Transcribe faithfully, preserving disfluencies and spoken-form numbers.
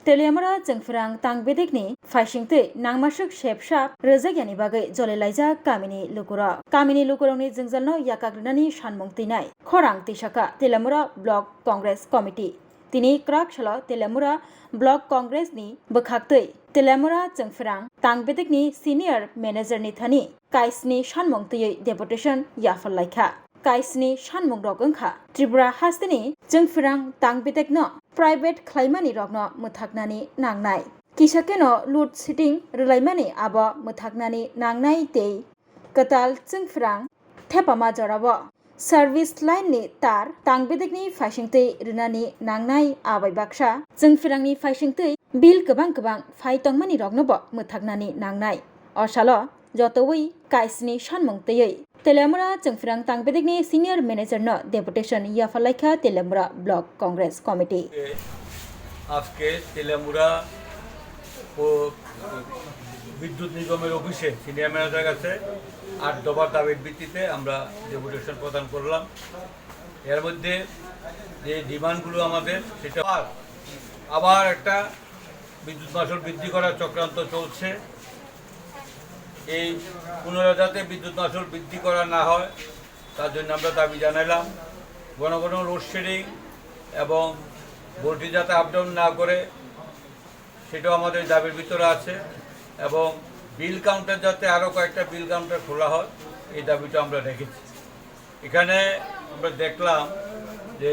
Teliamura Chwngphrang Tangbedekni phaisingtwi nangmaswk sepsap rwjakyani bagwi jolilaijak kamini lukurok. Kamini lukurokni jwngjalno yakak rwnani sanmung twinai khorang twisakha Teliamura Block Congress Committee. Tini kwrak salo Teliamura Block Congress ni bwkhaktwi Teliamura Chwngphrang Tangbedekni senior manager ni thani kaisni sanmung twiwi deputation yapharlaikha. Kaisni sanmungrok wngkha Tripura hasteni Chwngphrang Tangbedekno private khlaimani rokno mwthaknani nangnai. Kisa kheno load shedding rwlaimani abo mwthaknani nangnai tei kwtal Chwngphrang thepama jorao service line ni tar Tangbedekni phaisingtwi rwnani nangnai abai baksa Chwngphrangni phaisingtwi bill kwbang kwbang phai tongmani roknobo mwthaknani nangnai. O salo jotowi kaisni sanmung twiwi Teliamura Chwngphrang Tangbedekni senior manager no deputation yapharlaikha Teliamura Block Congress Committee. আজকে তেলিয়ামুড়া ও বিদ্যুৎ নিগমের অফিসে senior manager কাছে আট দফার দাবির ভিত্তিতে আমরা ডেপুটেশন প্রদান করলাম। এর মধ্যে যে ডিমান্ডগুলো আমাদের, সেটা আর আবার একটা বিদ্যুৎ মাশুল বৃদ্ধি করার চক্রান্ত চলছে। এই পুনরায় যাতে বিদ্যুৎ মাশুল বৃদ্ধি করা না হয়, তার জন্য আমরা দাবি জানাইলাম। ঘন ঘন লোডশেডিং এবং ভোল্টেজ যাতে আপ ডাউন না করে, সেটাও আমাদের দাবির ভিতরে আছে। এবং বিল কাউন্টার যাতে আরও কয়েকটা বিল কাউন্টার খোলা হয়, এই দাবিটা আমরা রেখেছি। এখানে আমরা দেখলাম যে